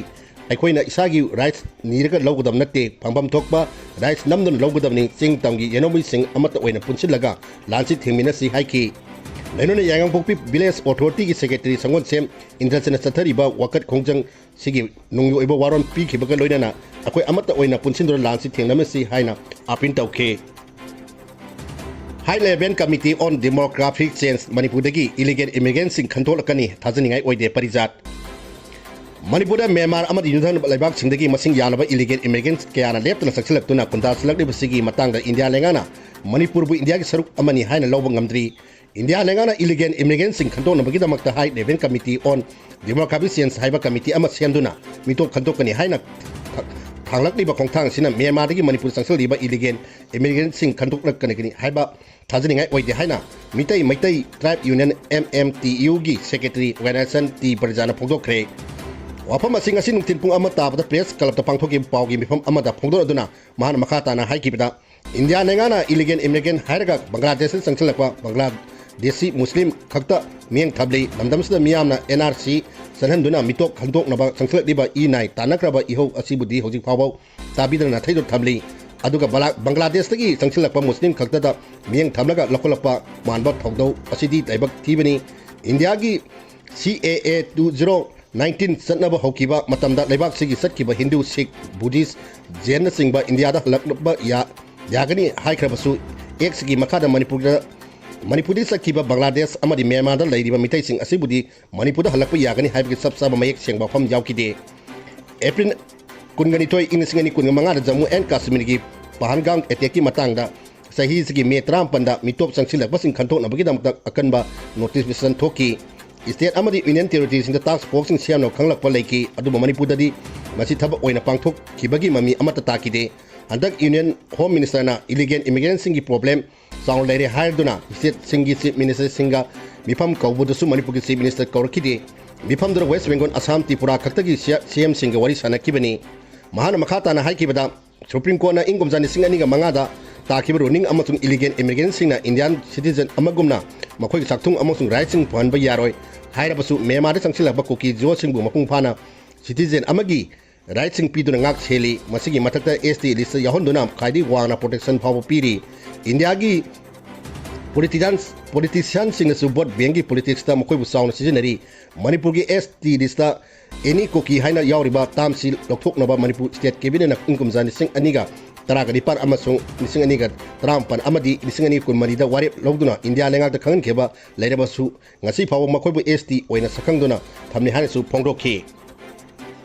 ꯑꯩꯈꯣꯏꯅ ꯏꯁꯥꯒꯤ ꯔꯥꯏꯠꯁ ꯅꯤꯔꯒ ꯂꯧꯒꯗꯕ ꯅꯠꯇꯦ, ꯐꯪꯐꯝ ꯊꯣꯛꯄ ꯔꯥꯏꯠꯁ ꯅꯝꯗꯨꯅ ꯂꯧꯒꯗꯕꯅꯤ꯫ ꯆꯤꯡ ꯇꯝꯒꯤ ꯌꯦꯅꯧꯃꯤꯁꯤꯡ ꯑꯃꯠꯇ ꯑꯣꯏꯅ ꯄꯨꯟꯁꯤꯜꯂꯒ ꯂꯥꯟꯁꯤ ꯊꯤꯡꯃꯤꯟꯅꯁꯤ ꯍꯥꯏꯈꯤ꯫ ꯂꯣꯏꯅꯅ ꯌꯥꯏꯉꯪꯄꯣꯛꯄꯤ ꯚꯤꯂꯦꯖ ꯑꯣꯊꯣꯔꯤꯇꯤꯒꯤ ꯁꯦꯀ꯭ꯔꯦꯇꯔꯤ ꯁꯪꯒꯣꯟꯁꯦꯝ ꯏꯟꯗ꯭ꯔꯖꯤꯠꯅ ꯆꯠꯊꯔꯤꯕ ꯋꯥꯀꯠ ꯈꯣꯡꯖꯪ ꯁꯤꯒꯤ ꯅꯨꯡꯒꯤ ꯑꯣꯏꯕ ꯋꯥꯔꯣꯜ ꯄꯤꯈꯤꯕꯒ ꯂꯣꯏꯅꯅ ꯑꯩꯈꯣꯏ ꯑꯃꯠꯇ ꯑꯣꯏꯅ ꯄꯨꯟꯁꯤꯟꯗꯨꯅ ꯂꯥꯟꯁꯤ ꯊꯦꯡꯅꯃꯤꯟꯅꯁꯤ ꯍꯥꯏꯅ ꯑꯥꯄꯤꯜ ꯇꯧꯈꯤ꯫ High Level Committee on Demographic Change ꯃꯅꯤꯄꯨꯔꯗꯒꯤ ꯏꯂꯤꯒꯦꯜ ꯏꯃꯤꯒ꯭ꯔꯦꯟꯁꯤꯡ ꯈꯟꯗꯣꯛꯂꯛꯀꯅꯤ, ꯊꯥꯖꯅꯤꯡꯉꯥꯏ ꯑꯣꯏꯗꯦ꯫ ꯄꯔꯤꯖꯥꯠ꯫ ꯃꯅꯤꯄꯨꯔꯗ ꯃ꯭ꯌꯥꯟꯃꯥꯔ ꯑꯃꯗꯤ ꯌꯨꯝꯊꯪꯅꯕ ꯂꯩꯕꯥꯛꯁꯤꯡꯗꯒꯤ ꯃꯁꯤꯡ ꯌꯥꯝꯂꯕ ꯏꯂꯤꯒꯦꯜ ꯏꯃꯤꯒ꯭ꯔꯦꯟꯠ ꯀꯌꯥꯅ ꯂꯦꯞꯇꯅ ꯆꯪꯁꯤꯜꯂꯛꯇꯨꯅ ꯈꯨꯟꯗꯥꯁꯤꯜꯂꯛꯂꯤꯕꯁꯤꯒꯤ ꯃꯇꯥꯡꯗ ꯏꯟꯗꯤꯌꯥ ꯂꯩꯉꯥꯛꯅ ꯃꯅꯤꯄꯨꯔꯕꯨ ꯏꯟꯗꯤꯌꯥꯒꯤ ꯁꯔꯨꯛ ꯑꯃꯅꯤ ꯍꯥꯏꯅ ꯂꯧꯕ ꯉꯝꯗ꯭ꯔꯤ꯫ ꯏꯟꯗꯤꯌꯥ ꯂꯩꯉꯥꯛꯅ ꯏꯂꯤꯒꯦꯜ ꯏꯃꯤꯒ꯭ꯔꯦꯟꯁꯤꯡ ꯈꯟꯗꯣꯛꯅꯕꯒꯤꯗꯃꯛꯇ ꯍꯥꯏ ꯂꯦꯚꯦꯜ ꯀꯃꯤꯇꯤ ꯑꯣꯟ ꯗꯤꯃꯣꯒ꯭ꯔꯥꯐꯤꯛ ꯆꯦꯟꯖ ꯍꯥꯏꯕ ꯀꯃꯤꯇꯤ ꯑꯃ ꯁꯦꯝꯗꯨꯅ ꯃꯤꯇꯣꯞ ꯈꯟꯗꯣꯛꯀꯅꯤ ꯍꯥꯏꯅ ꯊꯥꯡꯂꯛꯂꯤꯕ ꯈꯣꯡꯊꯥꯡ ꯑꯁꯤꯅ ꯃ꯭ꯌꯥꯟꯃꯥꯔꯗꯒꯤ ꯃꯅꯤꯄꯨꯔ ꯆꯪꯁꯤꯜꯂꯤꯕ ꯏꯂꯤꯒꯦꯜ ꯏꯃꯤꯒ꯭ꯔꯦꯟꯁꯤꯡ ꯈꯟꯗꯣꯛꯂꯛꯀꯅꯤ ꯍꯥꯏꯕ ꯊꯥꯖꯅꯤꯡꯉꯥꯏ ꯑꯣꯏꯗꯦ ꯍꯥꯏꯅ ꯃꯤꯇꯩ ꯃꯩꯇꯩ ꯇ꯭ꯔꯥꯏꯕ ꯌꯨꯅꯤꯌꯟ, ꯑꯦꯝ ꯑꯦꯝ ꯇꯤ ꯌꯨꯒꯤ ꯁꯦꯀ꯭ꯔꯦꯇꯔꯤ ꯋꯦꯅꯦꯁꯟ ꯇꯤ ꯄ꯭ꯔꯖꯥꯅ ꯐꯣꯡꯗꯣꯛꯈ꯭ꯔꯦ꯫ ꯋꯥꯐꯝ ꯑꯁꯤ ꯉꯁꯤ ꯅꯨꯡꯊꯤꯜ ꯄꯨꯡ ꯑꯃ ꯇꯥꯕꯗ ꯄ꯭ꯔꯦꯁ ꯀ꯭ꯂꯕꯇ ꯄꯥꯡꯊꯣꯛꯈꯤꯕ ꯄꯥꯎꯒꯤ ꯃꯤꯐꯝ ꯑꯃꯗ ꯐꯣꯡꯗꯣꯔꯛꯗꯨꯅ ꯃꯍꯥꯛꯅ ꯃꯈꯥ ꯇꯥꯅ ꯍꯥꯏꯈꯤꯕꯗ, ꯏꯟꯗꯤꯌꯥ ꯂꯩꯉꯥꯛꯅ ꯏꯂꯤꯒꯦꯜ ꯏꯃꯤꯒ꯭ꯔꯦꯟ ꯍꯥꯏꯔꯒ ꯕꯪꯒ꯭ꯂꯥꯗꯦꯁꯇ ꯆꯪꯁꯤꯜꯂꯛꯄ ꯕꯪꯒ꯭ꯂꯥꯗꯦꯁꯤ ꯃꯨꯁꯂꯤꯝ ꯈꯛꯇ ꯃꯤꯠꯌꯦꯡ ꯊꯝꯂꯤ꯫ ꯂꯝꯗꯝꯁꯤꯗ ꯃꯤꯌꯥꯝꯅ ꯑꯦꯟ ꯑꯥꯔ ꯁꯤ ꯆꯠꯍꯟꯗꯨꯅ ꯃꯤꯇꯣꯞ ꯈꯟꯗꯣꯛꯅꯕ ꯆꯪꯁꯤꯜꯂꯛꯂꯤꯕ ꯏ ꯅꯥꯏ ꯇꯥꯟꯅꯈ꯭ꯔꯕ ꯏꯍꯧ ꯑꯁꯤꯕꯨꯗꯤ ꯍꯧꯖꯤꯛ ꯐꯥꯎꯕ ꯇꯥꯕꯤꯗꯅ ꯅꯥꯊꯩꯗꯨꯅ ꯊꯝꯂꯤ꯫ ꯑꯗꯨꯒ ꯕꯂꯥ-, ꯕꯪꯒ꯭ꯂꯥꯗꯦꯁꯇꯒꯤ ꯆꯪꯁꯤꯜꯂꯛꯄ ꯃꯨꯁꯂꯤꯝ ꯈꯛꯇꯗ ꯃꯤꯠꯌꯦꯡ ꯊꯝꯂꯒ ꯂꯧꯈꯠꯂꯛꯄ ꯃꯥꯟꯕ ꯊꯧꯗꯧ ꯑꯁꯤꯗꯤ ꯂꯥꯏꯕꯛ ꯊꯤꯕꯅꯤ꯫ ꯏꯟꯗꯤꯌꯥꯒꯤ ꯁꯤ ꯑꯦ ꯑꯦ ꯇꯨ ꯖꯤꯔꯣ ꯅꯥꯏꯟꯇꯤꯟ ꯆꯠꯅꯕ ꯍꯧꯈꯤꯕ ꯃꯇꯝꯗ ꯂꯩꯕꯥꯛꯁꯤꯒꯤ ꯆꯠꯈꯤꯕ ꯍꯤꯟꯗꯨ, ꯁꯤꯈ, ꯕꯨꯙꯤꯁ, ꯖꯦꯟꯅꯆꯤꯡꯕ ꯏꯟꯗꯤꯌꯥꯗ ꯍꯜꯂꯛꯄ ꯌꯥ-, ꯌꯥꯒꯅꯤ ꯍꯥꯏꯈ꯭ꯔꯕꯁꯨ, ꯑꯦꯛꯁꯀꯤ ꯃꯈꯥꯗ ꯃꯅꯤꯄꯨꯔꯗ, ꯃꯅꯤꯄꯨꯔꯗꯒꯤ ꯆꯠꯈꯤꯕ ꯕꯪꯒ꯭ꯂꯥꯗꯦꯁ ꯑꯃꯗꯤ ꯃ꯭ꯌꯥꯟꯃꯥꯔꯗ ꯂꯩꯔꯤꯕ ꯃꯤꯇꯩꯁꯤꯡ ꯑꯁꯤꯕꯨꯗꯤ ꯃꯅꯤꯄꯨꯔꯗ ꯍꯜꯂꯛꯄ ꯌꯥꯒꯅꯤ ꯍꯥꯏꯕꯒꯤ ꯆꯞ ꯆꯥꯕ ꯃꯌꯦꯛ ꯁꯦꯡꯕ ꯋꯥꯐꯝ ꯌꯥꯎꯈꯤꯗꯦ꯫ ꯑꯦꯄ꯭ꯔꯤꯜ ꯀꯨꯟꯒ ꯅꯤꯊꯣꯏ, ꯏꯪ ꯂꯤꯁꯤꯡ ꯑꯅꯤ ꯀꯨꯟꯒ ꯃꯉꯥꯗ ꯖꯝꯃꯨ ꯑꯦꯟ ꯀꯥꯁꯃꯤꯔꯒꯤ ꯄꯍꯜꯒꯥꯝ ꯑꯦꯇꯦꯛꯀꯤ ꯃꯇꯥꯡꯗ ꯆꯍꯤꯁꯤꯒꯤ ꯃꯦ ꯇꯔꯥꯃꯥꯄꯟꯗ ꯃꯤꯇꯣꯞ ꯆꯪꯁꯤꯜꯂꯛꯄꯁꯤꯡ ꯈꯟꯗꯣꯛꯅꯕꯒꯤꯗꯃꯛꯇ ꯑꯀꯟꯕ ꯅꯣꯇꯤꯐꯤꯀꯦꯁꯟ ꯊꯣꯛꯈꯤ꯫ ꯁ꯭ꯇꯦꯠ ꯑꯃꯗꯤ ꯌꯨꯅꯤꯌꯟ ꯇꯦꯔꯤꯇꯣꯔꯤꯁꯤꯡꯗ ꯇꯥꯁꯛ ꯐꯣꯔꯁꯁꯤꯡ ꯁꯦꯝꯅꯕ ꯈꯪꯂꯛꯄ ꯂꯩꯈꯤ, ꯑꯗꯨꯕꯨ ꯃꯅꯤꯄꯨꯔꯗꯗꯤ ꯃꯁꯤ ꯊꯕꯛ ꯑꯣꯏꯅ ꯄꯥꯡꯊꯣꯛꯈꯤꯕꯒꯤ ꯃꯃꯤ ꯑꯃꯠꯇ ꯇꯥꯈꯤꯗꯦ꯫ ꯍꯟꯗꯛ ꯌꯨꯅꯤꯌꯟ ꯍꯣꯝ ꯃꯤꯅꯤꯁꯇꯔꯅ ꯏꯂꯤꯒꯦꯜ ꯏꯃꯤꯒ꯭ꯔꯦꯟꯁꯤꯡꯒꯤ ꯄ꯭ꯔꯣꯕ꯭ꯂꯦꯝ ꯆꯥꯎꯅ ꯂꯩꯔꯦ ꯍꯥꯏꯗꯨꯅ ꯁ꯭ꯇꯦꯠꯁꯤꯡꯒꯤ ꯆꯤꯐ ꯃꯤꯅꯤꯁꯇꯔꯁꯤꯡꯒ ꯃꯤꯐꯝ ꯀꯧꯕꯗꯁꯨ ꯃꯅꯤꯄꯨꯔꯒꯤ ꯆꯤꯐ ꯃꯤꯅꯤꯁꯇꯔ ꯀꯧꯔꯛꯈꯤꯗꯦ꯫ ꯃꯤꯐꯝꯗꯨꯗ ꯋꯦꯁ ꯕꯦꯡꯒꯣꯜ, ꯑꯁꯥꯝ, ꯇ꯭ꯔꯤꯄꯨꯔꯥ ꯈꯛꯇꯒꯤ ꯁꯤ-, ꯁꯤ ꯑꯦꯝꯁꯤꯡꯒ ꯋꯥꯔꯤ ꯁꯥꯟꯅꯈꯤꯕꯅꯤ꯫ ꯃꯍꯥꯛꯅ ꯃꯈꯥ ꯇꯥꯅ ꯍꯥꯏꯈꯤꯕꯗ, ꯁꯨꯄ꯭ꯔꯤꯝ ꯀꯣꯔꯠꯅ ꯏꯪ ꯀꯨꯝꯖꯥ ꯂꯤꯁꯤꯡ ꯑꯅꯤꯒ ꯃꯉꯥꯗ ꯇꯥꯈꯤꯕ ꯔꯨꯂꯤꯡ ꯑꯃꯁꯨꯡ ꯏꯂꯤꯒꯦꯜ ꯏꯃꯤꯒ꯭ꯔꯦꯟꯁꯤꯡꯅ ꯏꯟꯗꯤꯌꯥꯟ ꯁꯤꯇꯤꯖꯦꯟ ꯑꯃꯒꯨꯝꯅ ꯃꯈꯣꯏꯒꯤ ꯆꯥꯛꯊꯨꯡ ꯑꯃꯁꯨꯡ ꯔꯥꯏꯠꯁꯤꯡ ꯐꯪꯍꯟꯕ ꯌꯥꯔꯣꯏ ꯍꯥꯏꯔꯕꯁꯨ, ꯃ꯭ꯌꯥꯟꯃꯥꯔꯗ ꯆꯪꯁꯤꯜꯂꯛꯄ ꯀꯨꯀꯤ ꯖꯤꯑꯣꯁꯤꯡꯕꯨ ꯃꯄꯨꯡ ꯐꯥꯅ ꯁꯤꯇꯤꯖꯦꯟ ꯑꯃꯒꯤ ꯔꯥꯏꯠꯁꯤꯡ ꯄꯤꯗꯨꯅ ꯉꯥꯛ ꯁꯦꯜꯂꯤ꯫ ꯃꯁꯤꯒꯤ ꯃꯊꯛꯇ ꯑꯦꯁ ꯇꯤ ꯂꯤꯁꯇ ꯌꯥꯎꯍꯟꯗꯨꯅ ꯈ꯭ꯋꯥꯏꯗꯒꯤ ꯋꯥꯡꯅ ꯄ꯭ꯔꯣꯇꯦꯛꯁꯟ ꯐꯥꯎꯕ ꯄꯤꯔꯤ꯫ ꯏꯟꯗꯤꯌꯥꯒꯤ ꯄꯣꯂꯤꯇꯤꯁꯤꯌꯥꯟꯁ-, ꯄꯣꯂꯤꯇꯤꯁꯤꯌꯥꯟꯁꯤꯡꯅꯁꯨ ꯚꯣꯠ ꯕꯦꯡꯒꯤ ꯄꯣꯂꯤꯇꯤꯛꯁꯇ ꯃꯈꯣꯏꯕꯨ ꯆꯥꯎꯅ ꯁꯤꯖꯤꯟꯅꯔꯤ꯫ ꯃꯅꯤꯄꯨꯔꯒꯤ ꯑꯦꯁ ꯇꯤ ꯂꯤꯁꯇ ꯑꯦꯅꯤ ꯀꯨꯀꯤ ꯍꯥꯏꯅ ꯌꯥꯎꯔꯤꯕ ꯇꯥꯝꯁꯤ ꯂꯧꯊꯣꯛꯅꯕ ꯃꯅꯤꯄꯨꯔ ꯁ꯭ꯇꯦꯠ ꯀꯦꯕꯤꯅꯦꯠꯅ ꯏꯪ ꯀꯨꯝꯖꯥ ꯂꯤꯁꯤꯡ ꯑꯅꯤꯒ ꯇꯔꯥꯒ ꯅꯤꯄꯥꯟ ꯑꯃꯁꯨꯡ ꯂꯤꯁꯤꯡ ꯑꯅꯤꯒ ꯇꯔꯥꯃꯥꯄꯟ ꯑꯃꯗꯤ ꯂꯤꯁꯤꯡ ꯑꯅꯤ ꯀꯨꯟꯃꯔꯤꯗ ꯋꯥꯔꯦꯞ ꯂꯧꯗꯨꯅ ꯏꯟꯗꯤꯌꯥ ꯂꯩꯉꯥꯛꯇ ꯈꯪꯍꯟꯈꯤꯕ ꯂꯩꯔꯕꯁꯨ, ꯉꯁꯤ ꯐꯥꯎꯕ ꯃꯈꯣꯏꯕꯨ ꯑꯦꯁ ꯇꯤ ꯑꯣꯏꯅ ꯁꯛꯈꯪꯗꯨꯅ ꯊꯝꯂꯤ ꯍꯥꯏꯅꯁꯨ ꯐꯣꯡꯗꯣꯛꯈꯤ꯫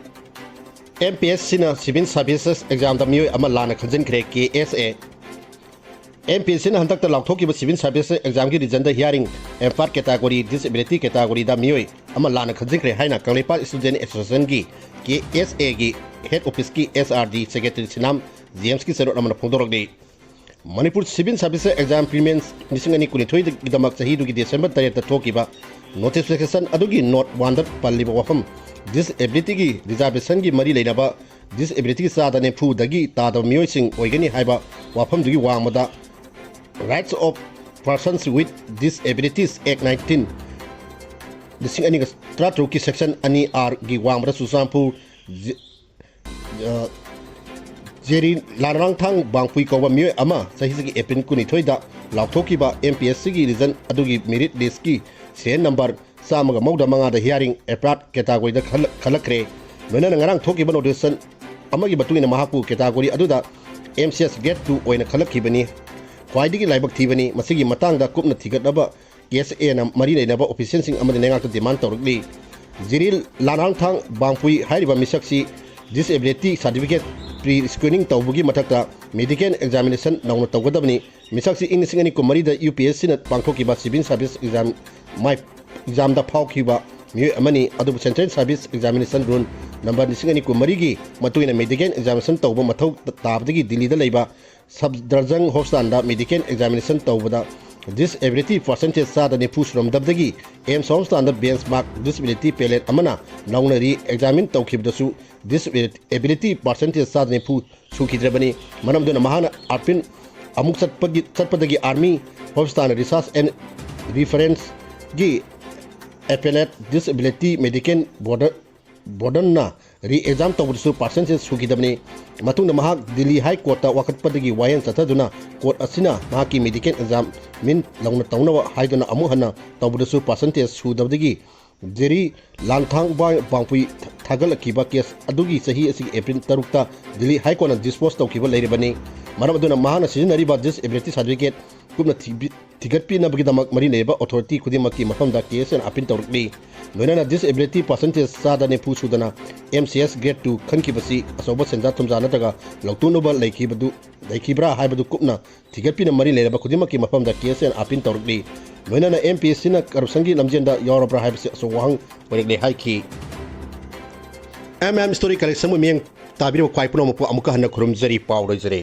ꯑꯦꯝ ꯄꯤ ꯑꯦꯁ ꯁꯤꯅ civil services examꯗ ꯃꯤꯑꯣꯏ ꯑꯃ ꯂꯥꯟꯅ ꯈꯟꯖꯤꯟꯈ꯭ꯔꯦ, ꯀꯦ ꯑꯦꯁ ꯑꯦ꯫ ꯑꯦꯝ ꯄꯤ ꯑꯦꯁ ꯁꯤꯅ ꯍꯟꯗꯛꯇ ꯂꯥꯎꯊꯣꯛꯈꯤꯕ civil services examꯒꯤ resultꯗ hearing impaired category, disability categoryꯗ ꯃꯤꯑꯣꯏ ꯑꯃ ꯂꯥꯟꯅ ꯈꯟꯖꯤꯟꯈ꯭ꯔꯦ ꯍꯥꯏꯅ ꯀꯪꯂꯩꯄꯥꯛ Student Associationꯒꯤ, ꯀꯦ ꯑꯦꯁ ꯑꯦꯒꯤ head officeꯀꯤ ꯑꯦꯁ ꯑꯥꯔ ꯗꯤ secretary ꯁꯤꯅꯥꯝ ꯖꯦꯝꯁꯀꯤ ꯆꯦꯔꯣꯠ ꯑꯃꯅ ꯐꯣꯡꯗꯣꯔꯛꯂꯤ꯫ Manipur civil services exam prelim's ꯂꯤꯁꯤꯡ ꯑꯅꯤ ꯀꯨꯟꯅꯤꯊꯣꯏꯒꯤꯗꯃꯛ ꯆꯍꯤꯗꯨꯒꯤ December ꯇꯔꯦꯠꯇ ꯊꯣꯛꯈꯤꯕ notification ꯑꯗꯨꯒꯤ note oneꯗ ꯄꯜꯂꯤꯕ ꯋꯥꯐꯝ disabilityꯒꯤ reservationꯒꯤ ꯃꯔꯤ ꯂꯩꯅꯕ disabilityꯒꯤ ꯆꯥꯗ ꯅꯤꯐꯨꯗꯒꯤ ꯇꯥꯗꯕ ꯃꯤꯑꯣꯏꯁꯤꯡ ꯑꯣꯏꯒꯅꯤ ꯍꯥꯏꯕ ꯋꯥꯐꯝꯗꯨꯒꯤ ꯋꯥꯡꯃꯗ Rights of Persons with Disabilities Act nineteen, ꯂꯤꯁꯤꯡ ꯑꯅꯤꯒ ꯇꯔꯥꯇꯔꯨꯛꯀꯤ section ꯑꯅꯤ ꯑꯥꯔꯒꯤ ꯋꯥꯡꯃꯗ ꯆꯨꯔꯆꯥꯟꯄꯨꯔ ꯖꯤ-, ꯑ, ꯖꯦꯔꯤ ꯂꯥꯟꯔꯥꯡꯊꯥꯡ ꯕꯥꯡꯄꯨꯏ ꯀꯧꯕ ꯃꯤꯑꯣꯏ ꯑꯃ ꯆꯍꯤꯁꯤꯒꯤ April ꯀꯨꯟꯅꯤꯊꯣꯏꯗ ꯂꯥꯎꯊꯣꯛꯈꯤꯕ ꯑꯦꯝ ꯄꯤ ꯑꯦꯁ ꯁꯤꯒꯤ result ꯑꯗꯨꯒꯤ merit listꯀꯤ serial number ꯆꯥꯝꯃꯒ ꯃꯧꯗ꯭ꯔꯥ ꯃꯉꯥꯗ hearing impaired categoryꯗ ꯈꯜꯂꯛ-, ꯈꯜꯂꯛꯈ꯭ꯔꯦ꯫ ꯂꯣꯏꯅꯅ ꯉꯔꯥꯡ ꯊꯣꯛꯈꯤꯕ notification ꯑꯃꯒꯤ ꯃꯇꯨꯡ ꯏꯟꯅ ꯃꯍꯥꯛꯄꯨ category ꯑꯗꯨꯗ M C S grade two ꯑꯣꯏꯅ ꯈꯜꯂꯛꯈꯤꯕꯅꯤ꯫ ꯈ꯭ꯋꯥꯏꯗꯒꯤ ꯂꯥꯏꯕꯛ ꯊꯤꯕꯅꯤ꯫ ꯃꯁꯤꯒꯤ ꯃꯇꯥꯡꯗ ꯀꯨꯞꯅ ꯊꯤꯒꯠꯅꯕ ꯀꯦ ꯑꯦꯁ ꯑꯦꯅ ꯃꯔꯤ ꯂꯩꯅꯕ officialꯁꯤꯡ ꯑꯃꯗꯤ ꯂꯩꯉꯥꯛꯇ demand ꯇꯧꯔꯛꯂꯤ꯫ ꯖꯤꯔꯤ ꯂꯥꯟꯔꯥꯡꯊꯥꯡ ꯕꯥꯡꯄꯨꯏ ꯍꯥꯏꯔꯤꯕ ꯃꯤꯁꯛꯁꯤ disability certificate pre-screening ꯇꯧꯕꯒꯤ ꯃꯊꯛꯇ medical examination ꯅꯧꯅ ꯇꯧꯒꯗꯕꯅꯤ꯫ ꯃꯤꯁꯛꯁꯤ ꯏꯪ ꯂꯤꯁꯤꯡ ꯑꯅꯤ ꯀꯨꯟꯃꯔꯤꯗ ꯌꯨ ꯄꯤ ꯑꯦꯁ ꯁꯤꯅ ꯄꯥꯡꯊꯣꯛꯈꯤꯕ civil service exam ꯃꯥꯏ, examꯗ ꯐꯥꯎꯈꯤꯕ ꯃꯤꯑꯣꯏ ꯑꯃꯅꯤ꯫ ꯑꯗꯨꯕꯨ Central Service Examination Rule number ꯂꯤꯁꯤꯡ ꯑꯅꯤ ꯀꯨꯟꯃꯔꯤꯒꯤ ꯃꯇꯨꯡ ꯏꯟꯅ medical examination ꯇꯧꯕ ꯃꯊꯧ ꯇꯥꯕꯗꯒꯤ ꯗꯤꯜꯂꯤꯗ ꯂꯩꯕ ꯁꯐꯗꯔꯖꯪ hospitalꯗ medical examination ꯇꯧꯕꯗ disability percentage ꯆꯥꯗ ꯅꯤꯐꯨ ꯁꯨꯔꯝꯗꯕꯗꯒꯤ ꯑꯦꯝꯁ hospitalꯗ benchmark disability palette ꯑꯃꯅ ꯅꯧꯅ re-examine ꯇꯧꯈꯤꯕꯗꯁꯨ disability percentage ꯆꯥꯗ ꯅꯤꯐꯨ ꯁꯨꯈꯤꯗ꯭ꯔꯕꯅꯤ꯫ ꯃꯔꯝ ꯑꯗꯨꯅ ꯃꯍꯥꯛꯅ ꯑꯥꯔꯄꯤꯟ ꯑꯃꯨꯛ ꯆꯠꯄꯒꯤ, ꯆꯠꯄꯗꯒꯤ Army Hospital Research and Referenceꯒꯤ appellate disability medical board, boardꯅ re-exam ꯇꯧꯕꯗꯁꯨ percentage ꯁꯨꯈꯤꯗꯕꯅꯤ꯫ ꯃꯇꯨꯡꯗ ꯃꯍꯥꯛ ꯗꯤꯜꯂꯤ High Courtꯇ ꯋꯥꯀꯠꯄꯗꯒꯤ ꯋꯥꯌꯦꯜ ꯆꯠꯊꯗꯨꯅ court ꯑꯁꯤꯅ ꯃꯍꯥꯛꯀꯤ medical examine ꯅꯧꯅ ꯇꯧꯅꯕ ꯍꯥꯏꯗꯨꯅ ꯑꯃꯨꯛ ꯍꯟꯅ ꯇꯧꯕꯗꯁꯨ percentage ꯁꯨꯗꯕꯗꯒꯤ ꯖꯦꯔꯤ ꯂꯥꯡꯊꯥꯡꯕꯥꯏ ꯄꯥꯡꯄꯨꯏ ꯊꯥꯒꯠꯂꯛꯈꯤꯕ ꯀꯦꯁ ꯑꯗꯨꯒꯤ ꯆꯍꯤ ꯑꯁꯤꯒꯤ ꯑꯦꯄ꯭ꯔꯤꯜ ꯇꯔꯨꯛꯇ ꯗꯤꯜꯂꯤ ꯍꯥꯏ ꯀꯣꯔꯠꯅ ꯗꯤꯁꯄꯣꯖ ꯇꯧꯈꯤꯕ ꯂꯩꯔꯤꯕꯅꯤ꯫ ꯃꯔꯝ ꯑꯗꯨꯅ ꯃꯍꯥꯛꯅ ꯁꯤꯖꯤꯟꯅꯔꯤꯕ ꯗꯤꯁꯑꯦꯕꯤꯂꯤꯇꯤ ꯁꯥꯔꯇꯤꯐꯤꯀꯦꯠ ꯀꯨꯞꯅ ꯊꯤꯕꯤ-, ꯊꯤꯒꯠꯄꯤꯅꯕꯒꯤꯗꯃꯛ ꯃꯔꯤ ꯂꯩꯅꯕ ꯑꯣꯊꯣꯔꯤꯇꯤ ꯈꯨꯗꯤꯡꯃꯛꯀꯤ ꯃꯐꯝꯗ ꯀꯦ ꯑꯦꯁ ꯑꯦꯟ ꯑꯥꯄꯤꯜ ꯇꯧꯔꯛꯂꯤ꯫ ꯂꯣꯏꯅꯅ ꯗꯤꯁꯑꯦꯕꯤꯂꯤꯇꯤ ꯄꯥꯔꯁꯦꯟꯇꯦꯖ ꯆꯥꯗ ꯅꯤꯐꯨ ꯁꯨꯗꯅ M C S grade two ꯈꯟꯈꯤꯕꯁꯤ ꯑꯆꯧꯕ ꯁꯦꯟꯖꯥ ꯊꯨꯝꯖꯥ ꯅꯠꯇ꯭ꯔꯒ ꯂꯧꯊꯣꯛꯅꯕ ꯂꯩꯈꯤꯕꯗꯨ, ꯂꯩꯈꯤꯕ꯭ꯔꯥ ꯍꯥꯏꯕꯗꯨ ꯀꯨꯞꯅ ꯊꯤꯒꯠꯄꯤꯅ ꯃꯔꯤ ꯂꯩꯅꯕ ꯈꯨꯗꯤꯡꯃꯛꯀꯤ ꯃꯐꯝꯗ ꯀꯦ ꯑꯦꯁ ꯑꯦꯟ ꯑꯥꯄꯤꯜ ꯇꯧꯔꯛꯂꯤ꯫ ꯂꯣꯏꯅꯅ ꯑꯦꯝ ꯄꯤ ꯑꯦꯁ ꯁꯤꯅ ꯀꯔꯞꯁꯟꯒꯤ ꯂꯝꯖꯦꯟꯗ ꯌꯥꯎꯔꯕ꯭ꯔꯥ ꯍꯥꯏꯕꯁꯤ ꯑꯆꯧꯕ ꯋꯥꯍꯪ ꯑꯣꯏꯔꯛꯂꯦ ꯍꯥꯏꯈꯤ꯫ ꯑꯦꯝ ꯑꯦꯝ ꯏꯁꯇꯣꯔꯤ ꯀꯂꯦꯛꯁꯟꯕꯨ ꯃꯤꯠꯌꯦꯡ ꯇꯥꯕꯤꯔꯤꯕ ꯈ꯭ꯋꯥꯏ ꯄꯨꯝꯅꯃꯛꯄꯨ ꯑꯃꯨꯛꯀ ꯍꯟꯅ ꯈꯨꯔꯨꯝꯖꯔꯤ, ꯄꯥꯎ ꯂꯣꯏꯖꯔꯦ꯫